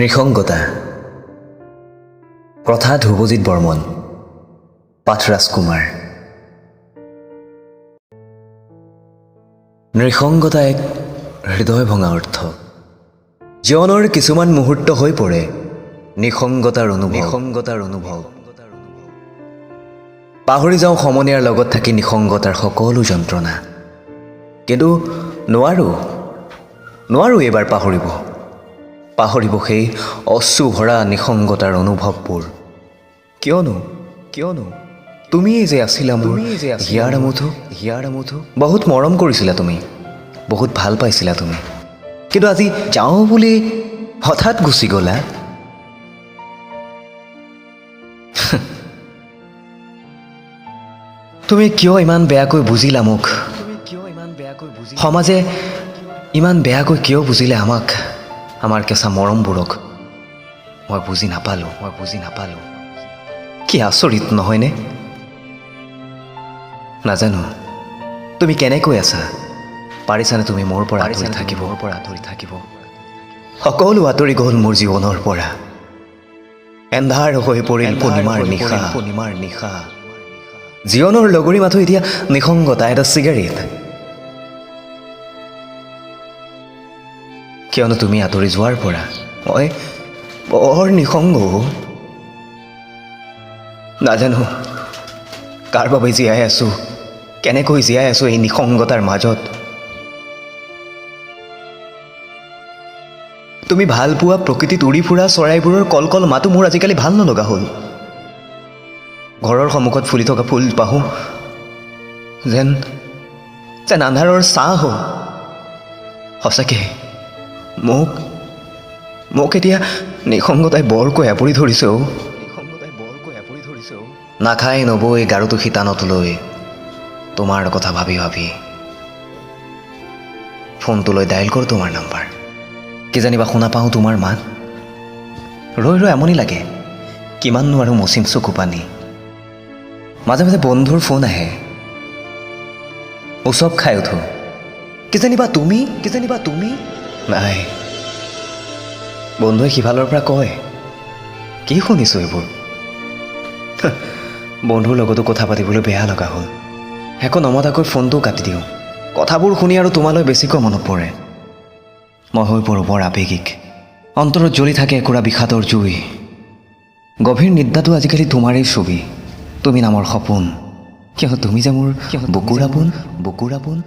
নিসংগতা। কথা ধ্ৰুৱজিত বৰ্মন, পাঠ ৰাজকুমাৰ। নিসংগতা এক হৃদয় ভঙা অৰ্থ। জীৱনৰ কিছুমান মুহূৰ্ত হৈ পৰে নিসংগতাৰ অনুভৱ, নিসংগতাৰ অনুভৱ। পাহৰি যাওঁ সমনীয়াৰ লগত থাকি নিসংগতাৰ সকলো যন্ত্ৰণা, কিন্তু নোৱাৰোঁ, নোৱাৰোঁ এইবাৰ পাহৰিব, পাহৰিব সেই অশ্ৰু ভৰা নিসংগতাৰ অনুভৱবোৰ। কিয়নো, কিয়নো তুমিয়েই যে আছিলা মোৰ হিয়াৰ আমঠু, হিয়াৰ আমঠু। বহুত মৰম কৰিছিলা তুমি, বহুত ভাল পাইছিলা তুমি, কিন্তু আজি যাওঁ বুলি হঠাৎ গুচি গ'লা। তুমি কিয় ইমান বেয়াকৈ বুজিলা মোক? সমাজে ইমান বেয়াকৈ কিয় বুজিলে আমাক, আমাৰ কেঁচা মৰমবোৰক? মই বুজি নাপালোঁ, মই বুজি নাপালোঁ। কি আচৰিত নহয়নে? নাজানো তুমি কেনেকৈ আছা, পাৰিছানে তুমি মোৰ পৰা আঁতৰি থাকিব, মোৰ পৰা আঁতৰি থাকিব? সকলো আঁতৰি গ'ল মোৰ জীৱনৰ পৰা, এন্ধাৰ হৈ পৰিল পূৰ্ণিমাৰ নিশা, পূৰ্ণিমাৰ নিশা। জীৱনৰ লগৰী মাথো এতিয়া নিসংগতা, এটা চিগাৰেট। কিয়নো তুমি আঁতৰি যোৱাৰ পৰা মই বৰ নিসংগ। নাজানো কাৰ বাবে জীয়াই আছোঁ, কেনেকৈ জীয়াই আছোঁ এই নিসংগতাৰ মাজত। তুমি ভাল পোৱা প্ৰকৃতিত উৰি ফুৰা চৰাইবোৰৰ কলকল মাতো মোৰ আজিকালি ভাল নলগা হ'ল। ঘৰৰ সন্মুখত ফুলি থকা ফুল পাহো যেন যেন আন্ধাৰৰ ছাঁ হ'ল। সঁচাকৈ মোক মোক এতিয়া নিসংগতাই বৰকৈ আৱৰি ধৰিছে অ', নিসংগতাই বৰকৈ আৱৰি ধৰিছে অ'। নাখাই নবৈ গাৰুটো শিতানত লৈ তোমাৰ কথা ভাবি ভাবি ফোনটো লৈ ডায়েল কৰোঁ তোমাৰ নাম্বাৰ, কিজানিবা শুনা পাওঁ তোমাৰ মাত। ৰৈ ৰৈ আমনি লাগে, কিমাননো আৰু মচিম চকু পানী। মাজে মাজে বন্ধুৰ ফোন আহে, উচপ খাই উঠোঁ, কিজানিবা তুমি, কিজানিবা তুমি। নাই, বন্ধুৱে সিফালৰ পৰা কয়, কি শুনিছোঁ এইবোৰ। বন্ধুৰ লগতো কথা পাতিবলৈ বেয়া লগা হ'ল, একো নমতাকৈ ফোনটোও কাটি দিওঁ। কথাবোৰ শুনি আৰু তোমালৈ বেছিকৈ মনত পৰে। মই হৈ পৰোঁ বৰ আৱেগিক, অন্তৰত জ্বলি থাকে একুৰা বিষাদৰ জুই। গভীৰ নিদ্ৰাটো আজিকালি তোমাৰেই ছবি, তুমি নামৰ সপোন। কিয় তুমি যে মোৰ বুকুৰ আপোন, বুকুৰ আপোন।